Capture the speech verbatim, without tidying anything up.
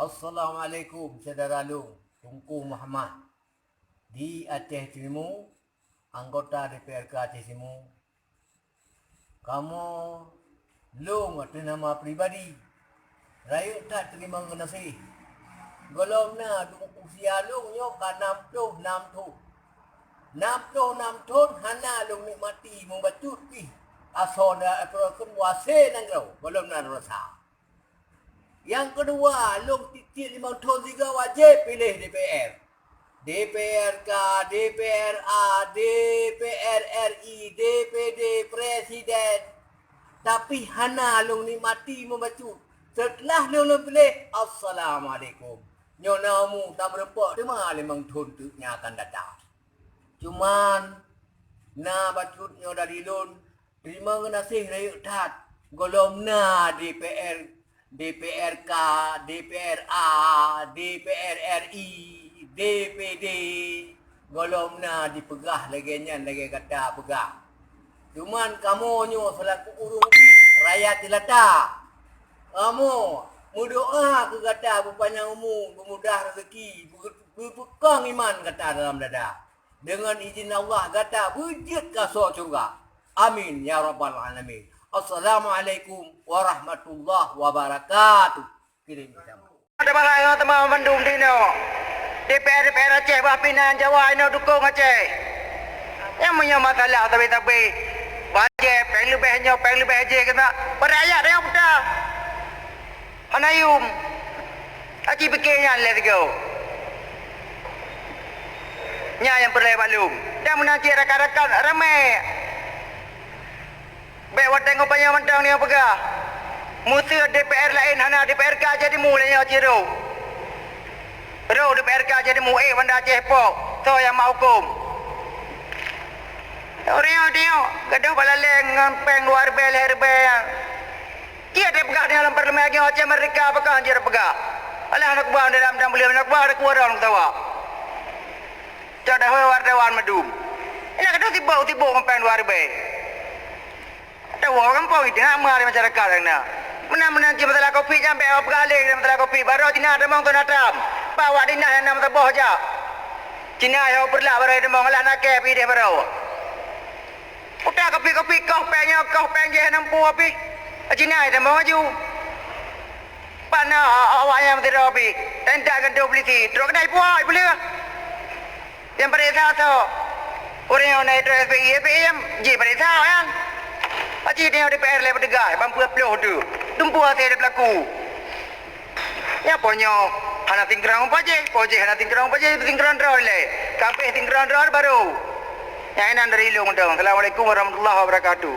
Assalamualaikum, syedara lôn, Teungku Muhammad. Di Aceh Timu, anggota D P R K Aceh Timu, kamoe lôn ateueh nama pribadi, rayeuk that teurimong geunaséh. Gohlom na dum usia lôn nyoe ka nam ploh nam thon. Nam ploh nam thon hana lôn nikmati meubacut pih asoe da-, asoe kheun wase nanggroe, gohlom na lôn rasa. Nyang keudua, lôn tiep-tiep limong thon sigoe wajéb piléh D P R. D P R K, D P R A, D P R R I, D P D, presiden. Tapi hana lôn nikmati meubacut. Seuteulah lôn, lôn piléh, assalamualaikum. Nyoe na umu tameurumpok teuma limong thon teuk nyang akan datang. Cuman, na bacut nyoe dari lôn, teurimong geunaséh rayeuk that, gohlom na D P R, D P R K, D P R A, D P R R I, D P D, gohlom na jipeugah lagée nyan lagée gata peugah. Cuman kamoe nyoe seulaku ureuëng biet rakyat jelata, kamoe meudoá keu gata beupanyang umu, beumudah rezeki, beu-, beupeukong iman gata dalam dada. Deungon idhin Allah gata beujeuet keu asoe syeuruga. Amin ya rabbal alamin. Assalamualaikum warahmatullahi wabarakatuh. Kirim salam. Ada bahai ngon teuma mandum di inoe. D P R, D P R Aceh bah pinan Jawa inoe dukong Aceh. Nyang meunyoe masalah sabe-sabe, bajée péng leubeh nyoe, péng leubeh jih keunan, bak rakyat nyang peugah. Hana yum. Aci pike nyan lé sigoe. Nyan nyang peureulée bak lôn. Dan meunan cit rakan-rakan ramé. Bék watée ngon panyang mantong nyang peugah, meuseu D P R laén hana D P R K jadi mulai nyoe cit rôh. Rôh D P R K jadi muék Banda Aceh po, soe nyang mak huköm. Ureuëng nyoe, gadoh bak laleng ngon péng dua ribée lhée ribée nyan. Jeuet tapeugah deungon lam parlemen lagée Aceh Merdeka pakon jeuet tapeugah. Alah aneuk buah dalam dan beuliam aneuk buah ada kuwarong tawa. Cok dahôi wartawan mandum. Ina gadoh sibok-sibok ngon péng dua ribée. Tawoe gampông itu nak mari masyarakat na. Meunan-meunan cit masalah kopi nyan bék peugah lé masalah kopi. Baroe Cina tamong tu na tram. Bak wak dinah nyang na meusaboh jak. Cina yoh peureulak baroe tamong alah nakée pih ideh baroe. Utak kopi-kopi koh péng nyoe, koh péng jih hana mampu pih. Cina tamong aju. Pana awak nyang sidroe pih. Tentak keu polisi. Trok keudai puak ipeuleueh. Nyang pareksa soe? Ureuëng nyang na itu S P I, S P I nyang jipareksa nyan. Aci tanyoe D P R lé peuteugas, ban peuet ploh tu. Tumpu hase dipelaku. Nyan po nyoe hana singkron pajéh, pajéh hana singkron pajéh, singkron droe lé. Kampéh singkron droe baru. Nyang inan dari lôn dong. Assalamualaikum warahmatullahi wabarakatuh.